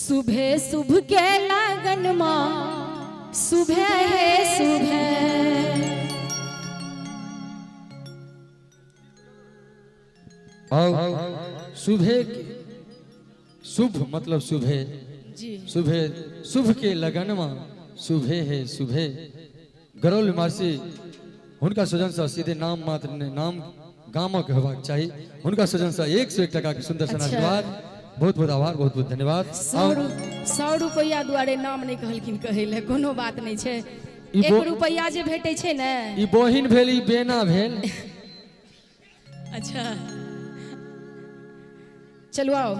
सुबह शुभ के लगन माँ सुबह है सुबह। और सुबह के शुभ मतलब सुबह जी सुबह शुभ के लगनमा सुबह है सुबह। गरौल मासी हुनका स्वजन से सीधे नाम मात्र नहि, नाम गामक हेबाक चाही। हुनका स्वजन से 101 टका के सुंदर सन आशीर्वाद। बहुत बहुत आभार, बहुत बहुत धन्यवाद। 100 रुपैआ दुआरे नाम नहि कहलखिन कहै लए, कोनो बात नहि छै। ई 1 रुपैआ जे भेटै छै ने, ई बहिन भेल, ई बेना भेल। अच्छा चलू आओ।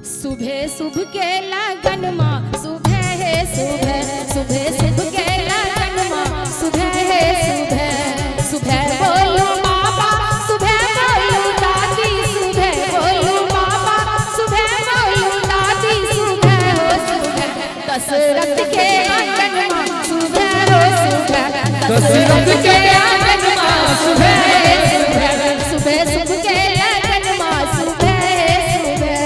सुबह शुभ के लगन माँ सुबह है सुबह, सुबह शुभ के लगन माँ सुबह है सुबह। सुबह बोलो पापा सुबह बोलो दादी, सुबह बोलो पापा सुबह बोलो दादी, सुबह हो सुबह दशरथ के आंगन माँ सुबह हो सुबह, दशरथ के आंगन माँ सुबह है सुबह, सुबह शुभ के लगन माँ सुबह है सुबह।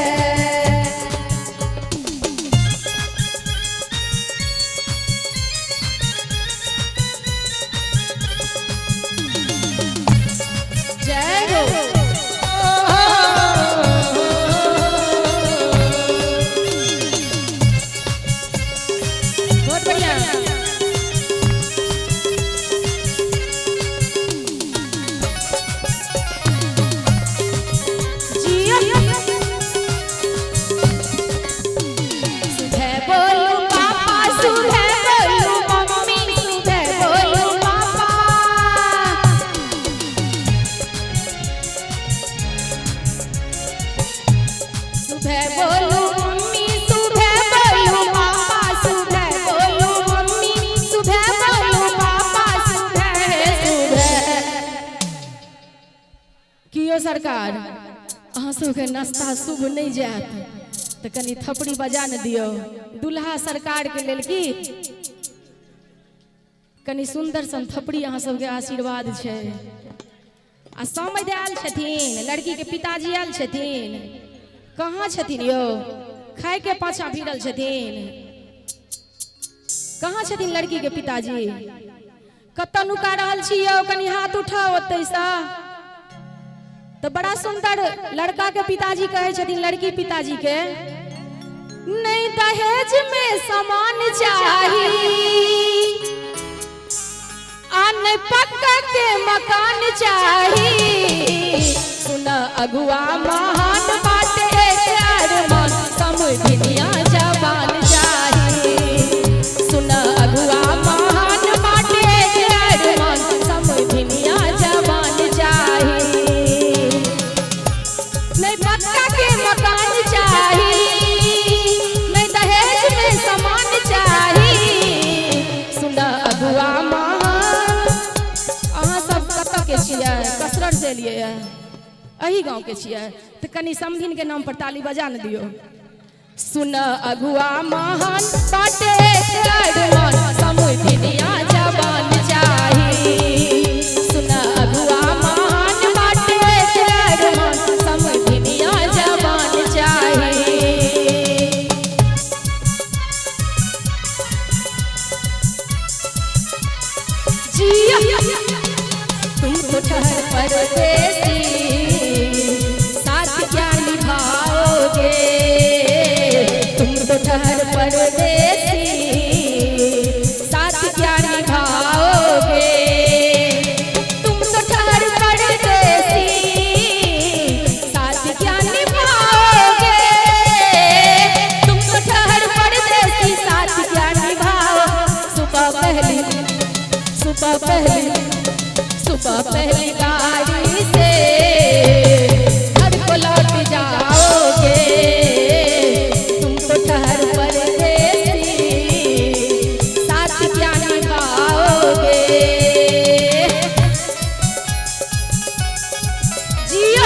जय हो। बहुत बढ़िया। जियो। सुबह बोलो पापा सुबह बोलो मम्मी, सुबह बोलो पापा। सुबह बोलो मम्मी सुबह बोलो पापा, सुबह बोलो मम्मी सुबह बोलो पापा, सुबह है सुबह। कियो सरकार अहाँ सबके नाश्ता शुभ नहीं जायत तऽ कनि थपड़ी बजा ने दियौ दुल्हा सरकार के लेल। की कनि सुंदर सन थपड़ी अहाँ सबके आशीर्वाद छै। आ समैध आयल छथिन, लड़की के पिताजी आयल छथिन, कहाँ छथिन यौ? खाय के पाछा भिड़ल छथिन। कहाँ छथिन लड़की के पिताजी? कतऽ नुका रहल छी यौ? कनि हाथ उठाओ ओतैसँ। तऽ बड़ा सुंदर लड़का के पिताजी कहै छथिन लड़की पिताजी के, नहीं दहेज में सामान चाही आ नहीं पक्का के मकान चाही। सुन अगुआ महान बाटे अरमान, समधिनिया जवान चाही। सुन अगुआ महान बाटे अरमान, समधिनिया जवान चाही। नहीं पक्का के मकान चाही, नहीं दहेज में सामान चाही। सुन अगुआ महान। अहाँ सब कतऽ के छियै? कसरर से एलियै ये, एही गाँव के छियै? तऽ कनि समधिन के नाम पर ताली बजा ने दियौ। सुन अगुआ महान बाटे अरमान, समधिनिया जवान चाही। सुन अगुआ महान बाटे अरमान, समधिनिया जवान चाही। जिया तुम तो ठहर परदेसी, साथ क्या निभाओगे? तुम तो ठहर परदेसी, साथ क्या निभाओगे? तुम तो ठहर परदेसी, साथ क्या निभाओगे? तुम तो ठहर परदेसी, साथ क्या निभाओ? सुबह पहली, सुबह पहली, सुबह पहली गाड़ी से घर को लौट जाओगे। तुम तो ठहर परदेसी, साथ क्या निभाओगे? जियो।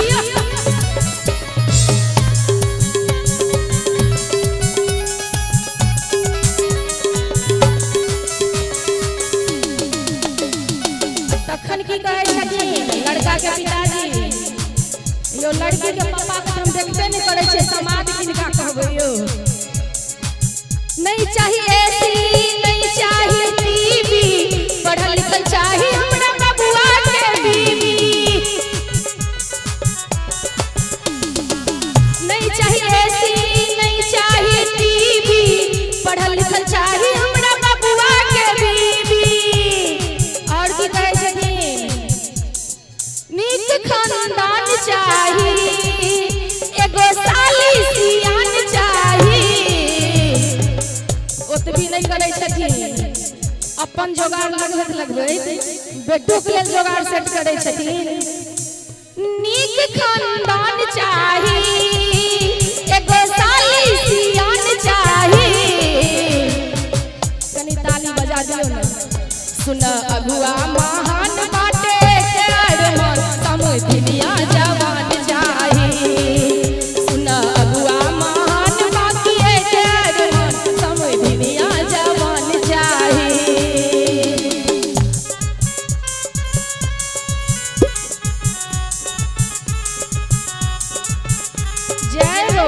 तखन की कहै छथिन लड़का के पिताजी, यो लड़की के पापा के हम देखबे नहीं करै छियै, समाज किनका कहबै यौ? नहीं चाही एसी, नहीं चाही टीवी, पढ़ल लिखल चाही हमरा बबुआ के बीवी। नहीं चाही एसी, नहीं चाही टीवी, पढ़ल लिखल चाही हमरा बबुआ के बीवी। और की कहै छथिन? नीक खानदान चाही, एगो साली सियान चाही। ओतबी नहि करै छथिन, अपन जोगाड़ लगबैत लगबैत बेटोके लेल जोगाड़ सेट करै छथिन। नीक खानदान चाही, एगो साली सियान चाही। कनी ताली बजा दियौ ने। सुन अगुआ महान बाटे के अरमान, समधिनिया जवान चाही। सुन अगुआ महान बाकी के अरमान, समधिनिया जवान चाही। जय हो।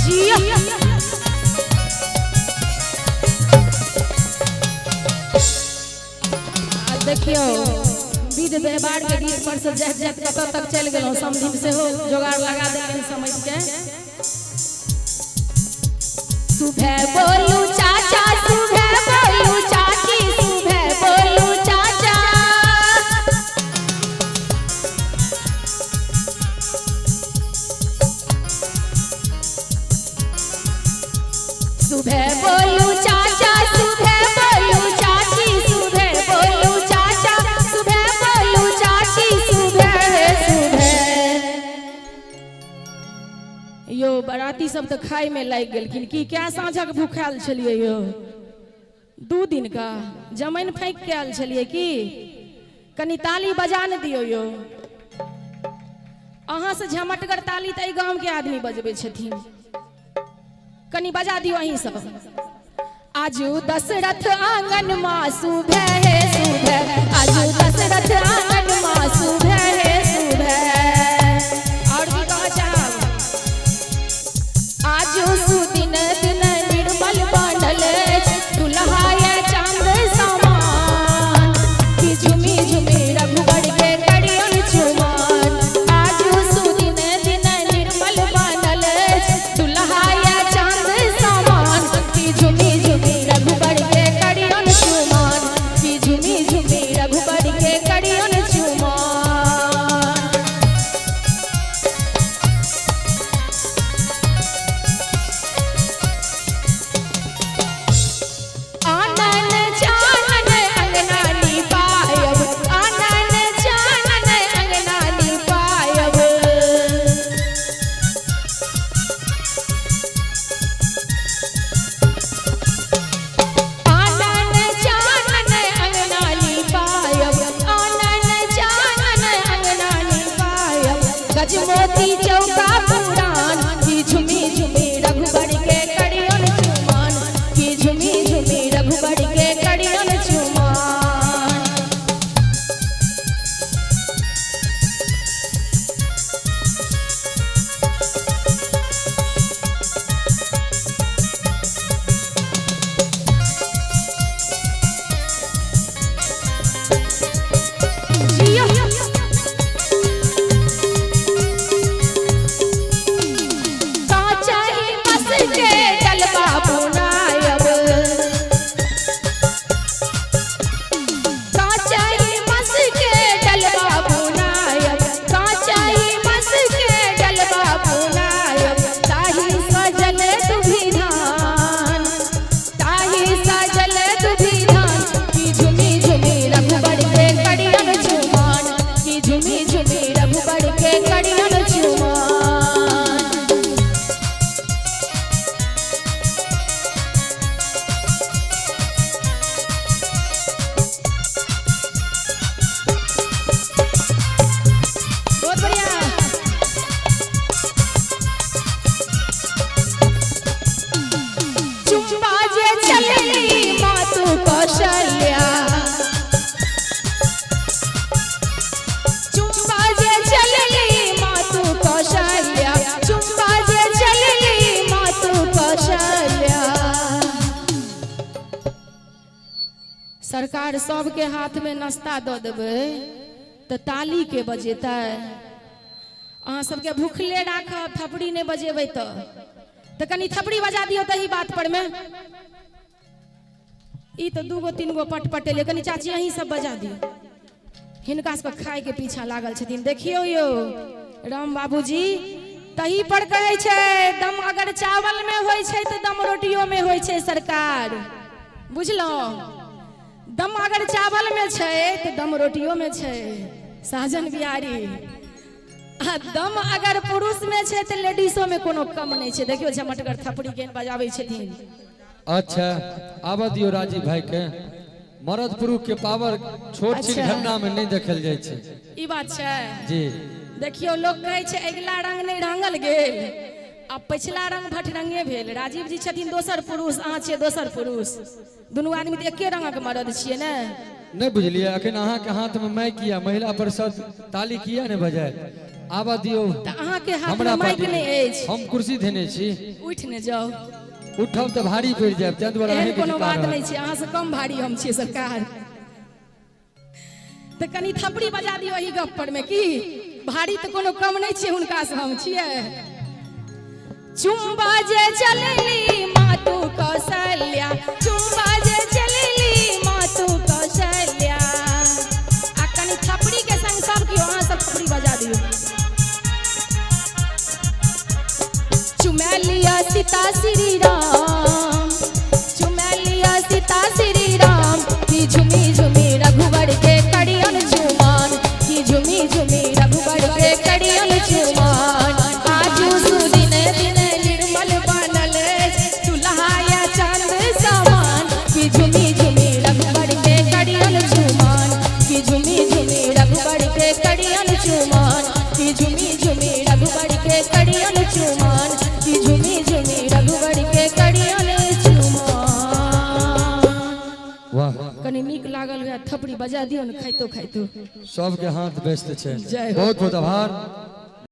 जिया। आ देखियौ, विध व्यवहार के गीत पर से जाइत जाइत कतऽ तक चलि गेलहुँ। समधिन सेहो जोगाड़ लगा देलखिन समझ के। सुबह बोलू चाचा, सुबह बोलू चाची, सुबह बोलू चाचा। सुबह बोलू चाचा, सुबह बोलू चाची, सुबह बोलू चाचा, सुबह बोलू चाची, सुबह सुबह। यो बराती सब तऽ खाय में लागि गेलखिन। की क्या साँझक भूखायल छलियै यो? 2 दिन का जमैन फैंक के आयल छलियै की? कनी ताली बजा ने दियौ यो। अहाँ से झमटगर ताली तऽ एहि गाम के आदमी बजबै छथिन। कनी बजा दियौ अहीं सब। आजू दशरथ आंगन मा सुबह हे सुबह, आजू दशरथ आंगन मा सुबह हे सुबह। और की कहऽ चाहब? आजू सुदिन दिन निर्मल बनल अछि, दुल्हा ये चांद समान, कि झुमी झुमी रघुबर के करियन चुमान। आजू सुदिन दिन निर्मल बनल अछि, दुल्हा ये चांद समान, कि झुमी झुमी रघुबर के करियन चुमान, कि झुमी झुमी रघुबर के करियन चुमान। सरकार सबके हाथ में नाश्ता दऽ देबै तऽ ताली के बजेतै? अहाँ सबके भूखले राखब, थपड़ी नहि बजेबै तऽ कनि थपड़ी बजा दियौ तही बात पर में। ई तऽ 2 गो 3 गो पट पटेले, कनि चाची अहीं सब बजा दियौ। हिनका सबके खाय के पीछा लागल छथिन। देखियौ यौ राम बाबूजी, तही पर कहै छै दम अगर चावल में होइ छै तऽ दम रोटियो में होइ छै सरकार, बुझलहुँ? दम अगर चावल में छै तऽ दम रोटियो में छै साजन बिहारी। आ दम अगर पुरुष में छै तऽ लेडीजो में कोनो कम नहि छै। देखियौ झमटगर थपड़ी केहन बजाबै छथिन। अच्छा आबऽ दियौ राजीव भाई के। मर्द पुरुष के पावर छोट छिन घटना में नहीं देखल जाइ छै। ई बात छै। जी। देखियौ लोक कहै छै अगिला रंग नहि रंगल गेल आ पछिला रंग भटरंगे भेल। राजीव जी छथिन दोसर पुरुष, अहाँ छियै दोसर पुरुष, दुनू आदमी तऽ एके रंगक मर्द छियै ने। नहीं बुझलियै अखन अहाँके हाथ में माइक या महिला परिषद ताली किया नहीं बजायत? आबऽ दियौ। तऽ अहाँके हाथ में हमरा माइक पार्टी नहि अछि। हम कुर्सी धेने छी। उठि ने जाउ। उठब तऽ भारी पड़ि जायब, ताहि दुआरे एहन अहींके कोनो जिता बात रहल। नहि छै, अहाँ से कम भारी हम छियै सरकार। तऽ कनि थपड़ी बजा दियौ एहि गप पर में की भारी तऽ कोनो कम नहि छियै हुनका से हम छियै। चुम्बा जे चलली मातू कौशल्या, चुम्बा जे चलली मातू कौशल्या। आ कनि थपड़ी के संग सब केओ अहाँ सब थपड़ी बजा दियौ। चुमा लिया सीता श्री राम, चुमा लिया सीता श्री राम, की झुमी झुमी रघुवर के करियन चुमान, की झुमी झुमी रघुवर के करियन चुमान। आजू सुदिन दिन निर्मल बनल दुल्हाया चंद समान, की झुमी झुमी रघुवर के करियन चुमान, की झुमी झुमी रघुवर के करियन चुमान, की झुमी झुमी रघुवर के करियन चुमान, की झुमी झुमी रघुवर के करियन चुमान। वाह। कनि नीक लागल हुए थपड़ी बजा दियौ ने खाइतो खाइतो। सबके हाथ व्यस्त छै। जय हो। बहुत बहुत आभार।